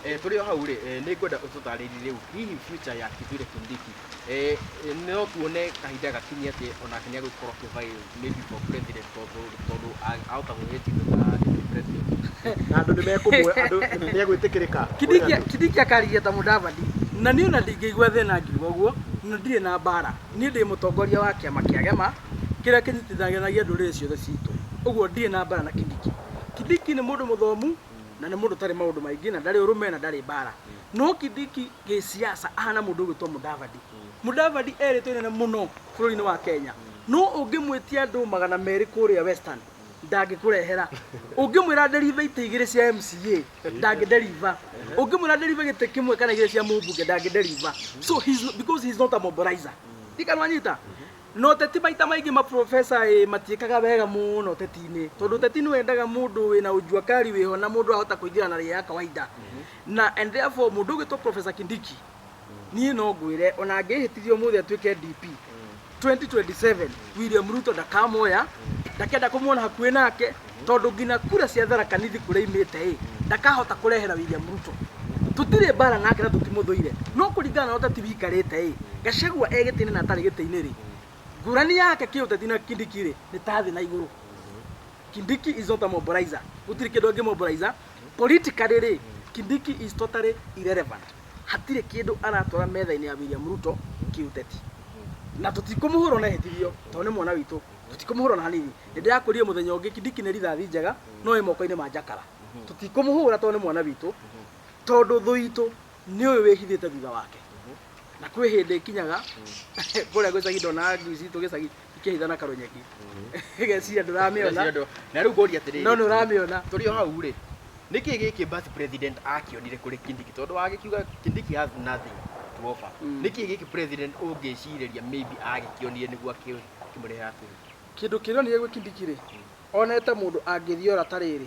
Tũrĩ o hau rĩ, nĩ ngwenda ũtũtarĩrie rĩu hihi future ya Kithure Kindiki. No tuone kahinda gakinye atĩ onake nĩ egũkorwo akĩvie maybe for president, tondũ ahota gwĩgĩtithio ta deputy president? Na andũ nĩ mekũmwe, andũ nĩ egwĩtĩkĩrĩka kũrĩ Kindiki. Andũ. Kindiki akaririe ta Mudavadi, na niĩ ona ndingĩigua thĩna ngiuga ũguo, na ndirĩ na mbara. Niĩ ndĩ mũtongoria wa kĩama kĩa Gema kĩrĩa kĩnyitithanagia ndũrĩrĩ ciothe citũ, ũguo ndirĩ na mbara na Kindiki. Kindiki nĩ mũndũ mũthomu na nĩ mũndũ ũtarĩ maũndũ maingĩ na ndarĩ ũrũme na ndarĩ mbara, no Kindiki gĩsiasa ahana mũndũ ũgwĩtwo Mudavadi. Mudavadi erĩtwo inene mũno bũrũri-inĩ wa Kenya, no ũngĩmwĩtia andũ 200 kũrĩa Western ndangĩkũrehera. Ũngĩmwĩra deliver itĩ igĩrĩ cia MCA, ndangĩdeliver. Ũngĩmwĩra deliver gĩtĩ kĩmwe kana igĩrĩ cia mũmbunge, ndangĩdeliver. So he's, because he's not a mobilizer. Ndikanwanyita no teti maita maingĩ maprofesa ĩ matiĩkaga wega mũno teti-inĩ, tondũ teti nĩ wendaga mũndũ wĩna ũjua kari wĩho na mũndũ ahota kũingĩra na rĩa ya kawaida na and therefore mũndũ ũgwĩtwo Professor Kindiki, niĩ no ngwĩre ona angĩhĩtithio ũmũthĩ atuĩke DP 2027, William Ruto ndakamoya, ndakenda kũmuona hakuhĩ nake, tondũ nginya kura cia Tharaka Nithi kũrĩa imĩte ĩ ndakahota kũrehera William Ruto. Tũtirĩ mbara nake na tũtimũthũire, no kũringana na ũteti wikarĩte ĩ Gachagua e gĩtĩ-inĩ na atarĩ gĩtĩ-inĩ rĩ, ngũrani yake kĩũteti na Kindiki rĩ, nĩ ta thĩ na igũrũ. Kindiki is not a mobilizer, gũtirĩ kĩndũ angĩmobilizer politically rĩ. Kindiki is totally irrelevant, hatirĩ kĩndũ aratwara metha-inĩ ya William Ruto kĩũteti, na tũtikũmũhũra ona ehĩtithio, tondũ nĩ mwana witũ, tũtikũmũhũra ona hanini. Nĩ ndĩrakwĩrire mũthenya ũngĩ, Kindiki nĩ rithathi njega no ĩ moko-inĩ ma njakara. Tũtikũmũhũra tondũ nĩ mwana witũ, tondũ thũ itũ nĩ ũyũ wĩhithĩte thutha wake. Na kwĩ hĩndĩ ĩkinyaga kũrĩa gwĩcagi, ndona ngui citũ gĩcagi ikĩhitha na karũnyeki, geciria ndũramĩona. Na rĩu ngũria atĩrĩrĩ, no nĩ ũramĩona. Tũrĩ o hau rĩ, nĩkĩ gĩkĩ basi president akĩonire kũrĩ Kindiki? Tondũ wagĩkiuga Kindiki has nothing to offer. Nĩkĩ gĩkĩ president ũngĩcirĩria maybe agĩkĩonire nĩguo akĩmũrehe hakuhĩ? Kĩndũ kĩrĩa onire gwĩ Kindiki rĩ, onete mũndũ angĩthiora ta rĩrĩ,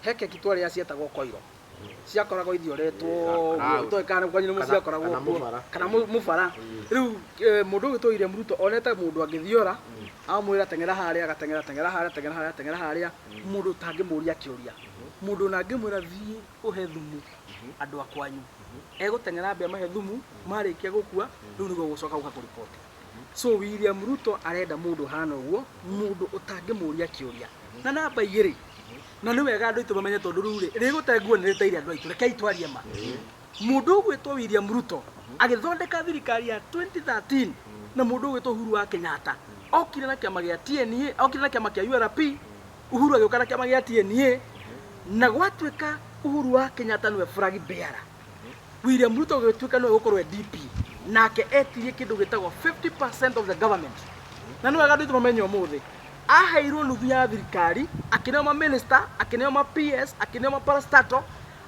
he keki twarĩa cietagwo koiro, ciakoragwo ithioretwo Kana- ũguo, kana kwanyu nĩ ciakoragwo kana kuo. Mũbara. Kana mũbara. Rĩu mũndũ ũgwĩtwo William Ruto onete mũndũ angĩthiora, amwĩra teng'era harĩa, agateng'era, teng'era harĩa, teng'era harĩa, teng'era harĩa, mũndũ ũtangĩmũria kĩũria, mũndũ ona angĩmwĩra thiĩ ũhe thumu andũ a kwanyu, egũteng'era ambe amahe thumu, marĩkia gũkua rĩu nĩguo gũcoka gũka kũripoti. So William Ruto arenda mũndũ ũhana ũguo, mũndũ ũtangĩmũria kĩũria. Na namba igĩrĩ, na nĩ wega andũ aitũ mamenye, tondũ rĩu rĩ rĩgũte nguo nĩ rĩteire andũ aitũ, rekei twarie ma. Mũndũ ũgwĩtwo William Ruto agĩthondeka thirikari ya 2013 na mũndũ ũgwĩtwo Uhuru wa Kenyatta, okire na kĩama gĩa TNA, okire na kĩama kĩa URP, Uhuru agĩũka na kĩama gĩa TNA, na gwatuĩka Uhuru wa Kenyatta nĩwe flag bearer. William Ruto gũgĩtuĩka nĩwe gũkorwo e DP, nake etirie kĩndũ gĩtagwo 50% of the government. Na nĩ wega andũ aitũ mamenye ũmũthĩ aheirwo nuthu ya thirikari, akĩneo ma minister, akĩneo ma PS, akĩneo ma parastatal,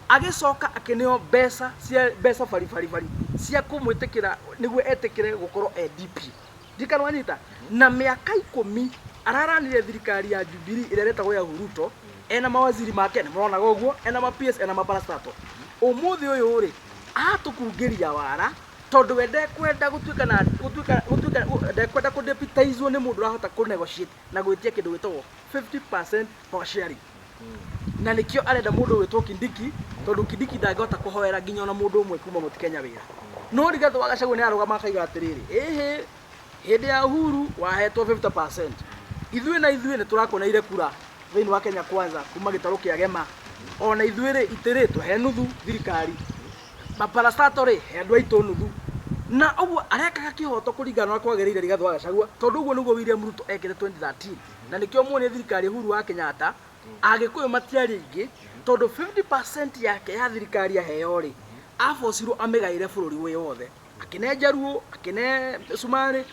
agĩcoka akĩneo mbeca cia mbeca baribari bari cia kũmwĩtĩkĩra nĩguo etĩkĩre gũkorwo e DP. Ndikana wanyita na mĩaka 10 araranire thirikari ya Jubilee ĩrĩa ĩretagwo ya Ruto, ena mawaziri make nĩ mũronaga ũguo, ena ma PS, ena ma parastatal. Ũmũthĩ ũyũ rĩ, atũkungĩria wara, tondũ we ndekwenda gũtuĩka na gũtuĩka ndekwenda kũdeputaizwo nĩ mũndũ ũrahota kũ negotiate na gwĩtia kĩndũ gĩtagwo 50% power sharing, na nĩkĩo arenda mũndũ ũgwĩtwo Kindiki, tondũ Kindiki ndangĩhota kũhoera nginya ona mũndũ ũmwe kuma Mount Kenya wĩra. No Rigathĩ wa Gachagua nĩ arũgama akaiga atĩrĩrĩ, ĩhĩ, hĩndĩ ya Uhuru wahetwo 50%, ithuĩ na ithuĩ nĩ tũrakuoneire kura thĩinĩ wa Kenya Kwanza kuma gĩtarũ kĩa Gema, ona ithuĩ rĩ itĩ rĩ tũhe nuthu thirikari, maparastato rĩ he andũ aitũ nuthu. Na ũguo arekaga kĩhoto kũringana na ũrĩa kwagĩrĩire Rigathĩ wa Gachagua, tondũ ũguo nĩguo William Ruto ekĩte 2013, na nĩkĩo muonire thirikari Uhuru wa Kenyatta Agĩkũyũ matiarĩ aingĩ, tondũ 50% yake ya thirikari aheo rĩ, abocirwo amĩgaĩre bũrũri wĩ wothe, akĩne Njaruo, akĩne Cumarĩ,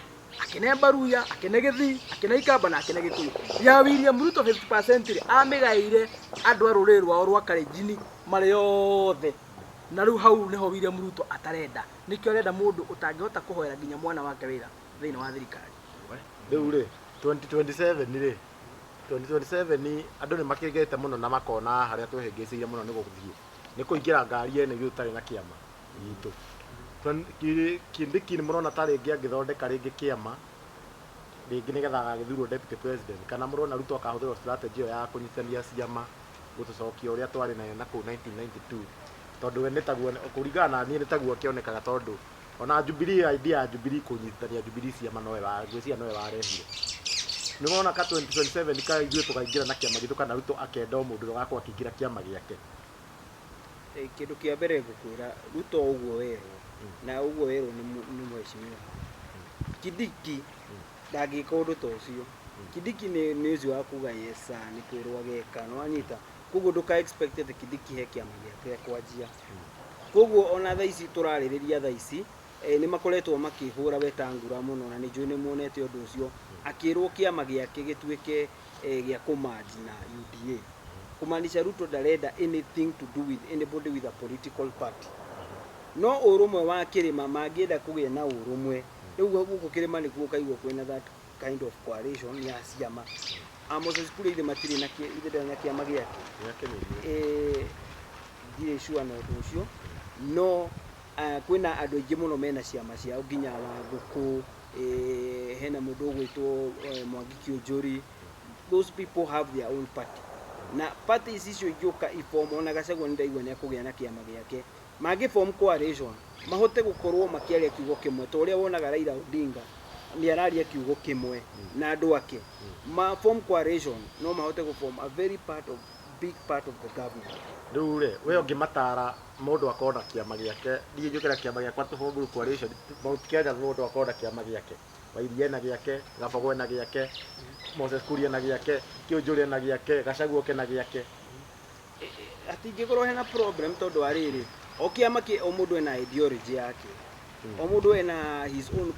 akĩne Mbaruya, akĩne Gĩthii, akĩne Ikamba na akĩne Gĩkũyũ. Ya William Ruto 50% rĩ, amĩgaĩire andũ a rũrĩrĩ rwao rwa Kalenjin marĩ othe. Na rĩu hau nĩho William Ruto atarenda, nĩkĩo arenda mũndũ ũtangĩhota kũhoera nginya mwana wake wĩra thĩinĩ wa thirikari. Rĩu rĩ, 2027 rĩ, 2027 andũ nĩ makĩgete mũno na makona harĩa twĩhĩngĩcĩire mũno nĩ gũthiĩ nĩ kũingĩra ngari ene ithuĩ tũtarĩ na kĩama gitũ. Kindiki nĩ mũrona ta rĩngĩ angĩthondeka rĩngĩ kĩama rĩngĩ nĩgetha agagĩthurwo deputy president, kana mũrona Ruto akahũthĩra strategy ĩyo ya kũnyitithania ciama gũtũcokia ũrĩa twarĩ nayo na kũu 1992? Tondũ we nĩ taguo, kũringana na niĩ, nĩ taguo akĩonekaga, tondũ ona Jubilee, idea ya Jubilee kũnyitithania Jubilee ciama nowe wa ngwĩciria nowe warehire. Nĩ wona ka 2027 ka ithuĩ tũkaingĩra na kĩama gitũ, kana Ruto akenda o mũndũ ũrĩa ũgakorwo akĩingĩra kĩama gĩake? Kĩndũ kĩa mbere ngũkwĩra, Ruto ũguo werwo na ũguo werwo nĩ mheshimiwa Kindiki, ndangĩka ũndũ ta ũcio. Kindiki nĩ ũcio wa kuga yes sir, nĩ kwĩrwo ageka, nĩ wanyita? Koguo ndũka expect atĩ Kindiki he kĩama gĩake kwanjia. Koguo ona thaa ici tũrarĩrĩria, thaa ici nĩ makoretwo makĩhũra Wetangula mũno, na nĩ njũĩ nĩ muonete ũndũ ũcio akĩrwo kĩama gĩake gĩtuĩke gĩa kũmanji na UDA, kumaanisha Ruto ndarenda anything to do with anybody with a political party. No ũrũmwe wa kĩrĩma, mangĩenda kũgĩa na ũrũmwe rĩu gũkũ kĩrĩma, nĩkuo ũkaigua kwĩna that kind of coalition ya ciama. A Moses Kuria ithe matirĩ na ithe ndarĩ na kĩama gĩake. Gĩake nĩ Ndirĩ sure na ũndũ ũcio, no kwĩna andũ aingĩ mũno mena ciama ciao, nginya Wangũkũ, hena mũndũ ũgwĩtwo Mwangi Kiunjuri. Those people have their own party, na parties icio ingĩũka iform, ona Gachagua nĩ ndaigua nĩ akũgĩa na kĩama gĩake, mangĩ form coalition mahote gũkorwo makĩaria kiugo kĩmwe, ta ũrĩa wonaga Raila Odinga nĩ araria kiugo kĩmwe na andũ ake. Ma form coalition, no mahote gũ form a very part of big part of the government. Rĩu rĩ, we ũngĩmatara mũndũ akorwo na kĩama gĩake, niĩ njũke na kĩama gĩakwa, tũform coalition Mount Kenya, mũndũ akorwo na kĩama gĩake, Wairia ena gĩake, Gabogo ena gĩake, Moses Kuria ena gĩake, Kĩũnjũri ena gĩake, Gachagua oke na gĩake. Hatingĩkorwo hena problem, tondũ wa rĩrĩ, o kĩama kĩ o mũndũ ena ideology yake, o mũndũ ena his own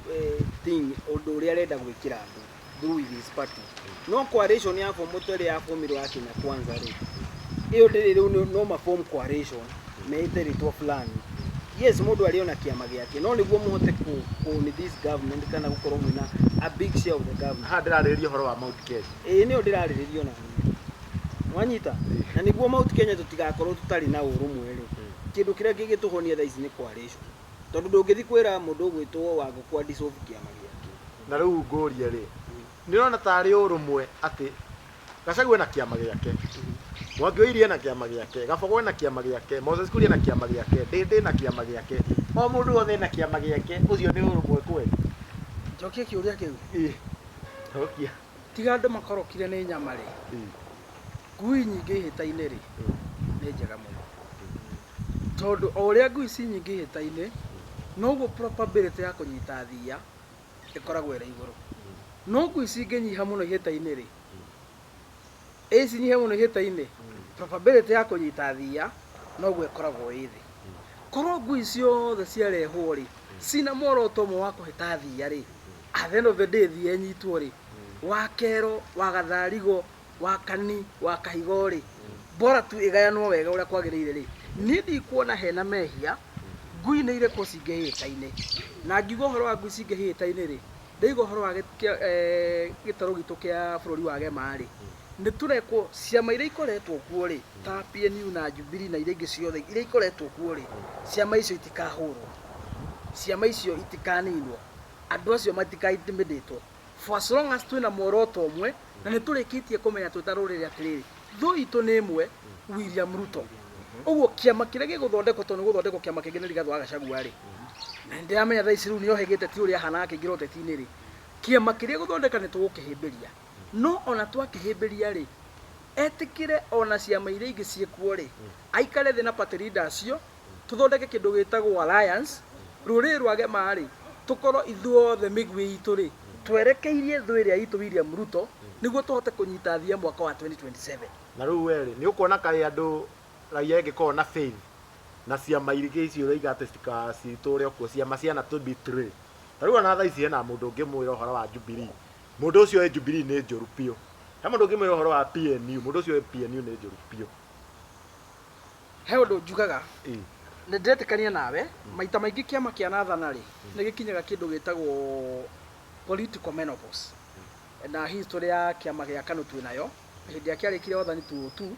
thing, ũndũ ũrĩa arenda gwĩkĩra andũ through with his party. No coalition ya form ta ĩrĩa yaformirwo ya Kenya Kwanza rĩ, ĩyo ndĩrĩ rĩu no ma form coalition meĩte rĩtwa fulani. Yes, mũndũ arĩ ona kĩama gĩake, no nĩguo mũhote ku this government kana gũkorwo mwĩna a big share of the government. Haha ndĩrarĩrĩria ũhoro wa Mount Kenya. Ĩĩ, nĩyo ndĩrarĩrĩria ona niĩ, wanyita? Na nĩguo Mount Kenya tũtigakorwo tũtarĩ na ũrũmwe rĩ, kĩndũ kĩrĩa kĩngĩtũhonia thaa ici nĩ coalition, tondũ ndũngĩthiĩ kwĩra mũndũ ũgwĩtwo Wangũkũ dissolve kĩama gĩake. Na rĩu ngũrie rĩ, nĩ ũrona tarĩ ũrũmwe atĩ Gachagua ena kĩama gĩake, Mwangi wa Iria ena kĩama gĩake, Gabogo ena kĩama gĩake, Moses Kuria ena kĩama gĩake, Ndĩndĩ ena kĩama gĩake, o mũndũ wothe ena kĩama gĩake, ũcio nĩ ũrũmwe kweli? Njokie kĩũria kĩu. Ĩ, cokia. Tiga andũ makorokire nĩ nyama rĩ, ngui nyingĩ ihĩta-inĩ rĩ nĩ njega mũno, tondũ o ũrĩa ngui ci nyingĩ ihĩta-inĩ, noguo probability ya kũnyita thia ĩkoragwo ĩrĩ igũrũ. No ngui cingĩnyiha mũno ihĩta-inĩ rĩ, ĩ cinyihe mũno ihĩta-inĩ, probability ya kũnyita thia noguo ĩkoragwo ĩ thĩ. Korwo ngui ciothe ciarehwo rĩ, cina muoroto ũmwe wa kũhĩta thia rĩ, at the end of the day thia ĩnyitwo rĩ, wa kero, wa gatharigo, wa kani, wa kahigo rĩ, bora tu ĩgayanwo wega ũrĩa kwagĩrĩire rĩ, niĩ ndikuona hena mehia. Ngui nĩ irekwo cingĩ hĩta-inĩ, na ngiuga ũhoro wa ngui cingĩ hĩta-inĩ rĩ, ndĩiga ũhoro wa gĩtarũ gitũ kĩa bũrũri wa gema rĩ, nĩ tũrekwo ciama iria ikoretwo kuo rĩ, ta PNU na Jubilee na iria ingĩ ciothe iria ikoretwo kuo rĩ, ciama icio itikahũrwo, ciama icio itikaninwo, andũ acio matika intimidate, for as long as twĩna muoroto ũmwe na nĩ tũrĩkĩtie kũmenya twĩ ta rũrĩrĩ atĩrĩrĩ, thũ itũ nĩ ĩmwe, William Ruto. Ũguo kĩama kĩrĩa gĩgũthondekwo, tondũ nĩ gũthondekwo kĩama kĩngĩ nĩ Rigathĩ wa Gachagua rĩ, na nĩ ndĩramenya thaa ici rĩu nĩ ohĩgĩte, ti ũrĩa ahanaga akĩingĩra ũteti-inĩ rĩ, kĩama kĩrĩa gũthondeka nĩ tũgũkĩhĩmbĩria. No ona twakĩhĩmbĩria rĩ, etĩkĩre ona ciama iria ingĩ ciĩkuo rĩ, aikare thĩ na party leader acio, tũthondeke kĩndũ gĩtagwo alliance. Rũrĩrĩ rwa gema rĩ, tũkorwo ithuothe mĩguĩ itũ rĩ twerekeirie thũ ĩrĩa itũ William Ruto, nĩguo tũhote kũnyita thia mwaka wa 2027. Na rĩu we rĩ, nĩ ũkuona kaĩ andũ raia ĩngĩkorwo na faith na ciama irĩkĩ icio ũroiga atĩ citikacitũre kuo, ciama ciana to betray? Ta rĩu ona thaa ici hena mũndũ ũngĩmwĩra ũhoro wa Jubilee, mũndũ ũcio ĩ Jubilee nĩ njũru biũ. He mũndũ ũngĩmwĩra ũhoro wa PNU, mũndũ ũcio ĩ PNU nĩ njũru biũ. He ũndũ njugaga. Nĩ ndĩretĩkania nawe. Maita maingĩ kĩama kĩa nathana rĩ, nĩ gĩkinyaga kĩndũ gĩtagwo political menopause, na history ya kĩama gĩa KANU twĩ nayo hĩndĩ ĩrĩa kĩarĩkire wathani 2002.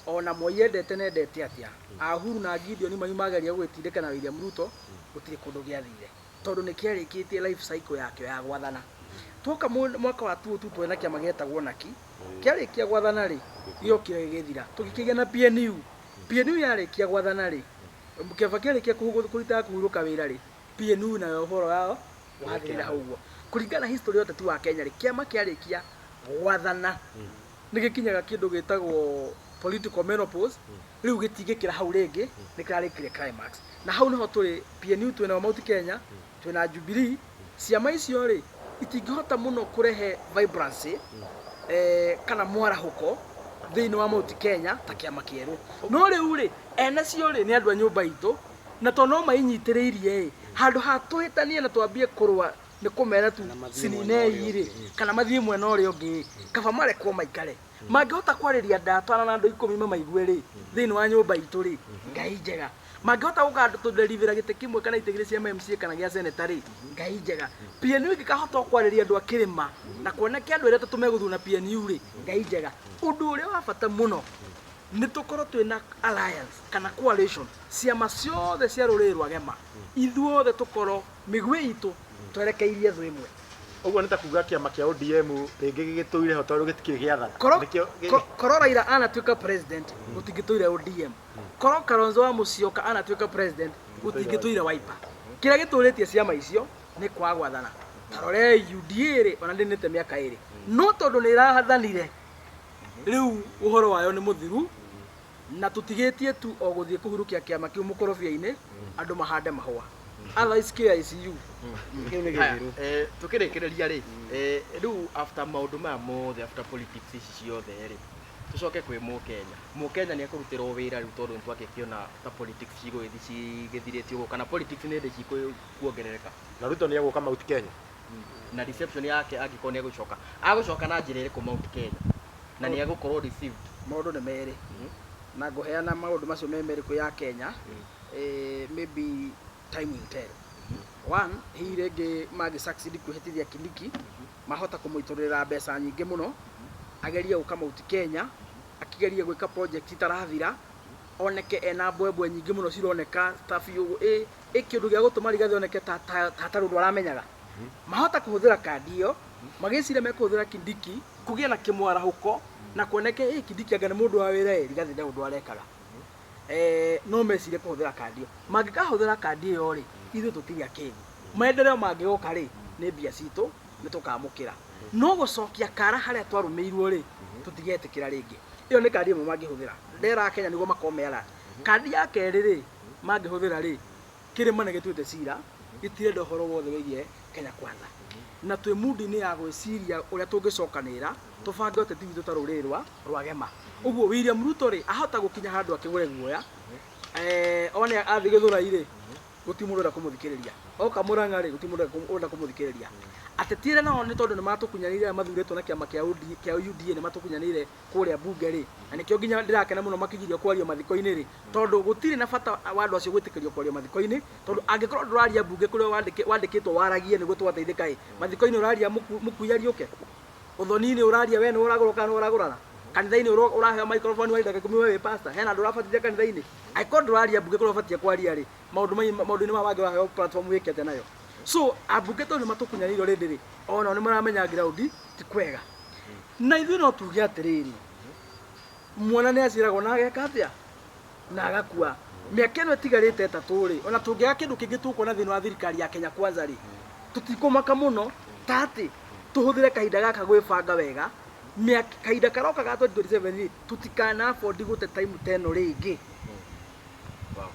Ona Moi endete na endete atĩa, a Uhuru na Gideon Moi mageria gũgĩtindĩka na William Ruto, gũtirĩ kũndũ gĩathire, tondũ nĩ kĩarĩkĩtie life cycle yakĩo ya gwathana. Twoka mwaka wa 2002, twarĩ na kĩama gĩetagwo NAKI. Kĩarĩkia gwathana rĩ, gĩokire gĩgĩthira, tũgĩkĩgĩa na PNU. PNU yarĩkia gwathana rĩ, Kibaki arĩkia kũrita kũhurũka wĩra rĩ, PNU nayo ũhoro yao wathirĩra hau ũguo. Kũringana na history ya ũteti wa Kenya rĩ, kĩama kĩarĩkia gwathana nĩ gĩkinyaga kĩndũ gĩtagwo political menopause, rĩu gĩtingĩkĩra hau rĩngĩ, nĩ kĩrarĩkire climax. Na hau nĩho tũrĩ. PNU twĩna Mount Kenya, twĩna Jubilee. Ciama icio rĩ, itingĩhota mũno kũrehe vibrancy kana mwarahũko thĩinĩ wa Mount Kenya ta kĩama kĩerũ. No rĩu rĩ, ene cio rĩ, nĩ andũ a nyũmba itũ, na tondũ no mainyitĩrĩirie ĩ, handũ ha tũhĩtanie na twambie kũrũa nĩ kũmera tu Kana mathiĩ mwena cininei ũrĩa rĩ, ũngĩ. Kana mathiĩ mwena ũrĩa ũngĩ ĩ, kaba marekwo maikare. Mangĩhota kwarĩria ndatwana na andũ 10 mamaigue rĩ, thĩinĩ wa nyũmba itũ rĩ, Ngai njega. Mangĩhota gũka tũderivĩra gĩtĩ kĩmwe kana itĩ igĩrĩ cia MCA kana gĩa seneta rĩ, Ngai njega. PNU ĩngĩkahota kwarĩria andũ a kĩrĩma na kuoneke andũ arĩa atatũ megũthurwo na PNU rĩ, Ngai njega. Ũndũ ũrĩa wa bata mũno nĩ tũkorwo twĩna alliance kana coalition, ciama ciothe cia rũrĩrĩ rwa Gema, ithuothe tũkorwo mĩguĩ itũ twerekeirie thũ ĩmwe. Ũguo nĩ ta kuga kĩama kĩa ODM rĩngĩ gĩgĩtũire ho tondũ gĩtikĩrĩ gĩathana. Korwo Nĩkĩo korwo Raila anatuĩka president, gũtingĩtũire ODM. Korwo Kalonzo wa Musyoka anatuĩka president, gũtingĩtũire Wiper. Kĩrĩa gĩtũrĩtie ciama icio nĩ kwaga gwathana. Ta rorei UDA rĩ, ona ndĩnĩte mĩaka 2, no tondũ nĩ ĩrathanire, rĩu ũhoro wayo nĩ mũthiru, na tũtigĩtie tu o gũthiĩ kũhurukia kĩama kĩu mũkorobia-inĩ, andũ mahande mahũa. Otherwise KICU Kĩu nĩ Haya, gĩthiru. Tukĩrĩkĩrĩria rĩ, rĩu after maũndũ maya mothe, after politics ici ciothe rĩ, tũcoke kwĩ mũkenya. Mũkenya nĩ ekũrutĩrwo wĩra rĩu, tondũ nĩ twakĩkĩona ta politics cigũgĩthiĩ cigĩthirĩtie ũguo, kana politics nĩ hĩndĩ cikuongerereka? Na Ruto nĩ egũka Mount Kenya. Na reception yake, angĩkorwo nĩ egũcoka, agũcoka na njĩra ĩrĩkũ Mount Kenya, na nĩ egũkorwo received? Maũndũ nĩ merĩ, na ngũheana maũndũ macio me merĩ kwĩ ya Kenya. Maybe time will tell. One, hihi rĩngĩ mangĩ succeed kwĩhĩtithia Kindiki, mahota kũmũitũrĩra mbeca nyingĩ mũno, agerie gũka Mount Kenya, akĩgerie gwĩka project itarathira, oneke ena mbwembwe nyingĩ mũno cironeka ta biũ ĩ kĩndũ gĩa gũtũma Rigathĩ oneke ta hatarĩ ũndũ aramenyaga. Mahota kũhũthĩra kandi ĩyo, magĩciria mekũhũthĩra Kindiki kũgĩe na kĩmwarahũko na kuoneke ĩ Kindiki anga nĩ mũndũ wa wĩra ĩ, Rigathĩ ndarĩ ũndũ arekaga. No mecirie kũhũthĩra kandi ĩyo. Mangĩkahũthĩra kandi ĩyo rĩ, ithuĩ tũtirĩ akĩgu. Maendeleo mangĩgoka rĩ, nĩ mbia citũ nĩ tũkamũkĩra. No gũcokia kara harĩa twarũmĩirwo rĩ, tũtigetĩkĩra rĩngĩ. Ĩyo nĩ kandi ĩmwe mangĩhũthĩra. Ndera Kenya nĩguo makorwo me alert. Kandi ya kerĩ rĩ, mangĩhũthĩra rĩ, kĩrĩma nĩ gĩtuĩte cira, gĩtirenda ũhoro wothe wĩgiĩ Kenya Kwanza. Na twĩ mundi-inĩ ya gwĩciria ũrĩa tũngĩcokanĩrĩra, tũbange ũteti witũ ta rũrĩrĩ rwa Gema. Ũguo William Ruto rĩ, ahota gũkinya handũ akĩgũre guoya, one athiĩ Gĩthũrai rĩ, gũtirĩ mũndũ ũrenda kũmũthikĩrĩria. Oka Mũrang'a rĩ, gũtirĩ mũndũ ũrenda kũmũthikĩrĩria. Ateti arĩa nao nĩ tondũ nĩ matũkunyanĩire, arĩa mathurĩtwo na kĩama kĩa UDA nĩ matũkunyanĩire kũrĩa mbunge rĩ, na nĩkĩo nginya ndĩrakena mũno makĩgirio kwario mathiko-inĩ rĩ, tondũ gũtirĩ na bata wa andũ acio gwĩtĩkĩrio kwario mathiko-inĩ, tondũ angĩkorwo ndũraria mbunge kũrĩa wandĩkĩtwo waragie nĩguo tũgateithĩka ĩ, mathiko-inĩ ũraria mũkui ariũke, ũthoni-inĩ ũraria we nĩ ũragũrũka kana nĩ ũragũrara, kanitha-inĩ ũraheo microphone wa ndagĩka 10 we wĩ pastor, hena andũ ũrabatithia kanitha-inĩ. Angĩkorwo ndũraria mbunge kũrĩa ũbatiĩ kwaria rĩ, maũndũ-inĩ maya mangĩ ũraheo platform wĩke atĩa nayo? So ambunge tondũ nĩ matũkunyanĩire already rĩ, onao nĩ maramenya ground ti kwega. Na ithuĩ no tuge atĩrĩrĩ, mwana nĩ aciaragwo na ageka atĩa na agakua. Mĩaka ĩno ĩtigarĩte 3 rĩ, ona tũngĩaga kĩndũ kĩngĩ tũkuona thĩinĩ wa thirikari ya Kenya Kwanza rĩ, tũtikũmaka mũno ta atĩ tũhũthĩre kahinda gaka gwĩbanga wega. Mĩaka kahinda karoka ga 2027 rĩ, tũtikana afford gũte time ta ĩno rĩngĩ. Wow.